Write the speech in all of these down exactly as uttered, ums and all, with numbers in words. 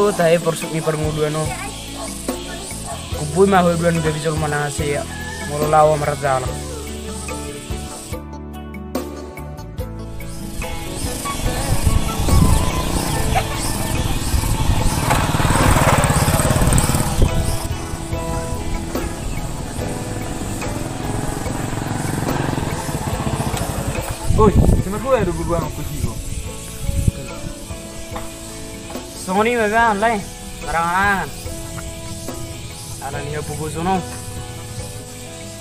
Tahe porsuk ni parngoluan on. Kumbui ma ho duan gabe jolma na hasea molo laho marjalang. Oi, si marhua do bubuang ku sigo. Songon i ma baen lae, marangan-angan. Ala ni hapogoson on.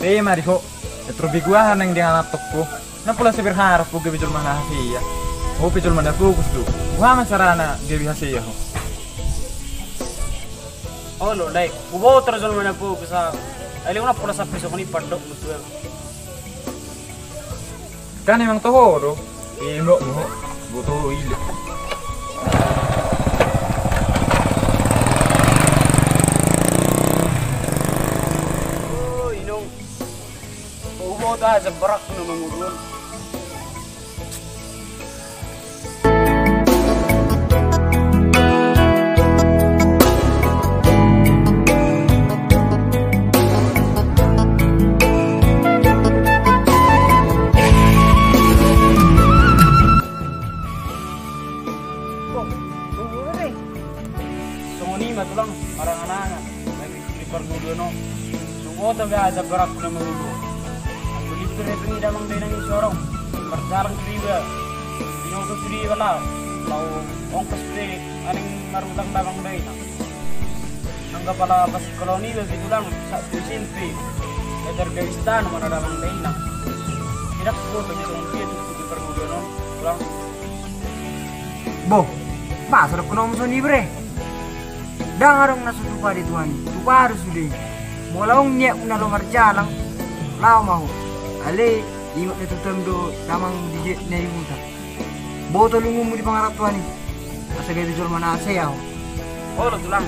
Pe ma di ho, e trobi gua hanang di anak tokku. Na pola se berharap ho gabe jolma na hasea. Ho pe jolma na fokus do. Boha ma carana gabe hasea ho? Olo lae, huboto do jolma na fokus ahu. Alai unang pola sampe songon i pandok musuh. Kan emang toho do. Emang toho. Boto ile. Oh, inong. Huboto aha jambarakku na mangolu on. Songon i ma tulang, marangan-angan. Di parngoluan on. Huboto be aha jambarakku na mangolu on. Anggo limpir hepeng i damang dainang i sorong. Marjalang tu iba. Binoto tu iba laho. Laho ongkos pe aning marutang damang dainang. Anggo pala pasingkolahon iba be tulang, sahat tu S M P. Eter garis tano mana damang dainang. Tidak huboto be songon dia tu di parngoluan on tulang. Bo, masa dohonon songon i bre? Ndang adong na so tupa di Tuhan i, tupa do sude. Molo adong niatmu na laho marjalang, laho ma ho. Alai ingot na tutam do damang di jejak na i huta. Boto lungunmu di pangarantoan i. Asa gabe jolma na hasea ho. Olo tulang.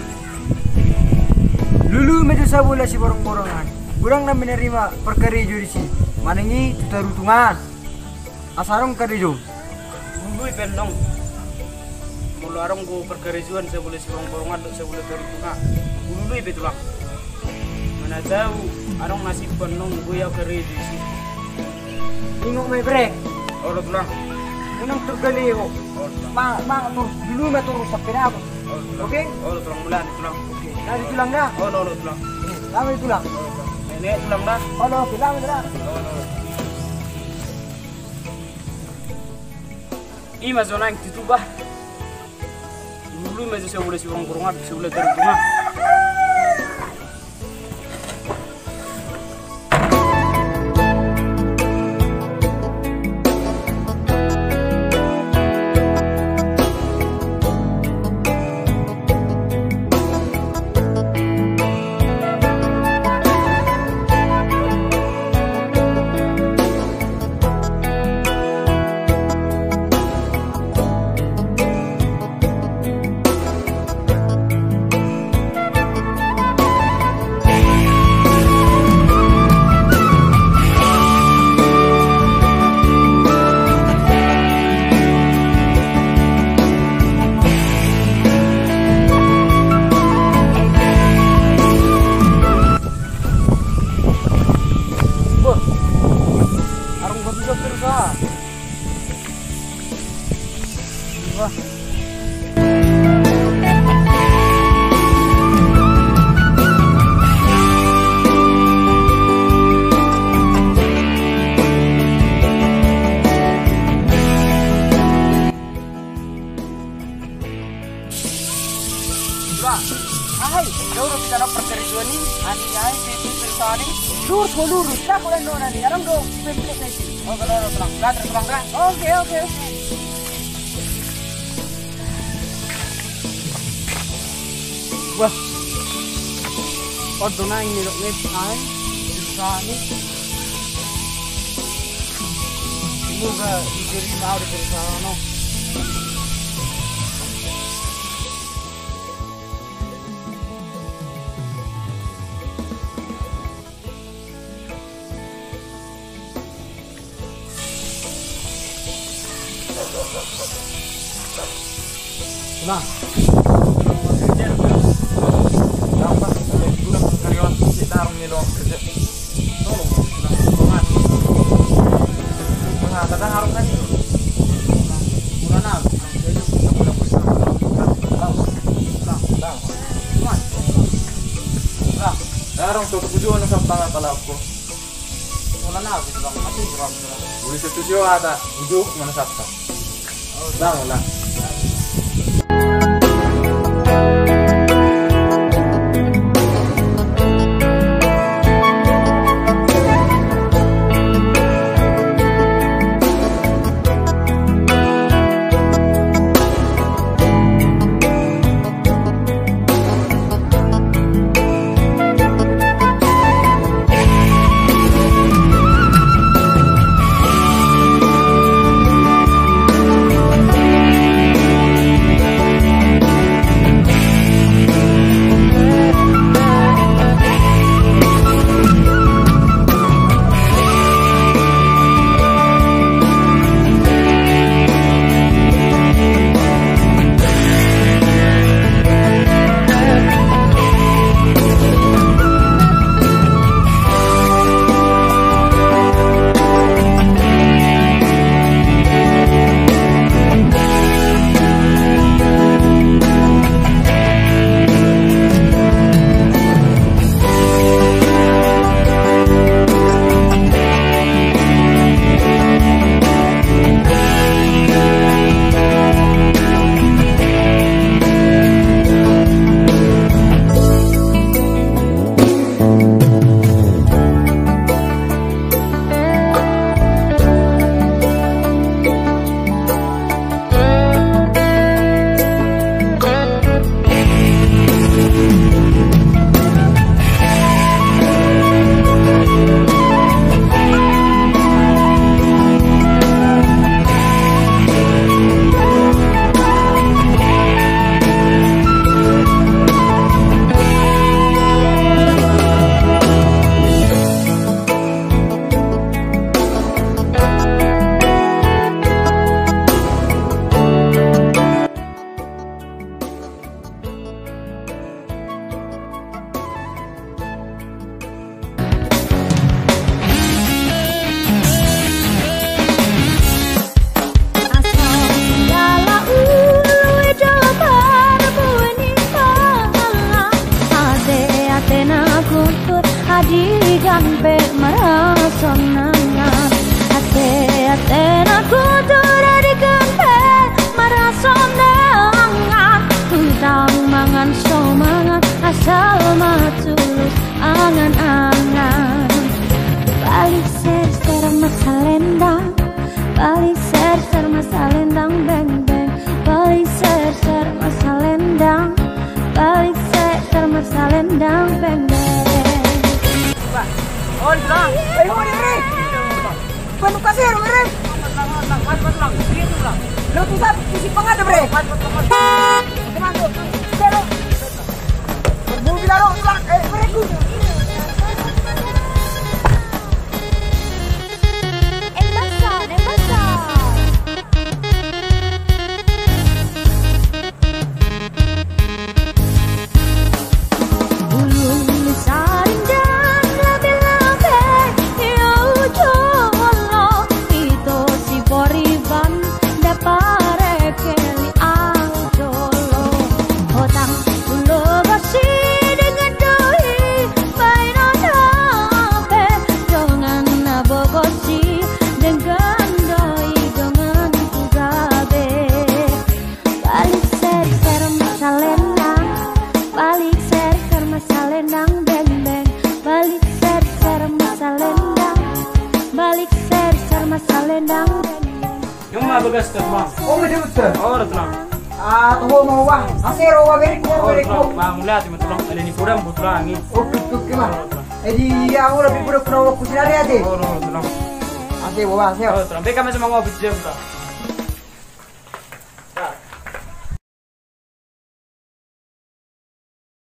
Lului ma jo sabola siborong-borongan. Godang na menerima parkarejo disi. Manang i tu Tarutungan. Asa adong karejo. Hulului pe annon. Molo adong do parkarejoan sabola siborong-borongan dohot sabola Tarutungan. Hulului pe tulang. Mana tau adong nasibku annon boi ahu karejo disi. Ingot ma i bre. Olo tulang. Unang turgale ho. Olo tulang. Ma, ma, tur, lului ma tur sampe dapot. Olo tulang. Oke? Olo tulang, mulak ni tulang. Oke. Dame tulang da. Olo, olo tulang. Dame tulang. Olo tulang. Nenek tulang da. Olo, oke, dame tulang. Olo, olo. Ima jo naeng tutu bah. Hulului ma jo sabola siborong-borongan, sabola Tarutungan. Wah, arung kopi sopir sa. Wah. Bah, ahai, jauh do pitana perkerijuan i, ani ahai si perusahaan i. Lurus ho lurus, dah kau dan nona ni, arang do pempek na i. Oh, kalau orang tulang, dah terus tulang dah. Oke, oke, oke. Wah. Odo naeng ni dok ni ahai, perusahaan i. Semoga diterima oleh perusahaan on. Nah. Arung ni dong kerja. Tolong, Bang. Bang, Bang. Bang, kadang arung kan ini. Murah na. Bang, Bang. Bang. Bang. Arung, tutup ujung, nusap banget kalau aku. Wala na, Bang. Mati, Bang. Boleh satu sio ada. Ujung, mana satu? Ulang, ulang. Ate-ate na guntur, adigan pe marasonangan. Ate-ate na guntur, adigan pe marasonangan. Tutang mangan so mangan, asal ma tulus angan-angan. Balik serser ma salendang, balik serser ma salendang, beng, beng. Balik serser ma salendang, balik serser ma salendang, beng, beng. Wah, oh, di sana. Eh, oh, di sana. Penuh kasih, Bre. Lo tuh, Sat, isi pengadep, Bre. Masuk, masuk. Oke, masuk. Oke, lo. Mobil, lo, Bang. Eh, Bre, gue. Eh, basah, eh, basah. Balik serser ma salendang, balik serser ma salendang, beng, beng. Balik serser ma salendang, balik serser ma salendang, beng, beng. Ima bagas, Tulang. Oh, betul, betul. Oh, Tulang. Ah, toho ma, bah. Ase ro, bah, beri ko, oh, beri ko. Tulang. Bah, mulai ati ma, Tulang. Ada ni kurang, Tulang, i. Oh, betul, Tulang. Jadi, ya, aku lebih kurang, kurang waktu sehari aja. Oh, Tulang. Ase, bah, ase. Oh, Tulang. Beka masih mau ngopi, Tulang.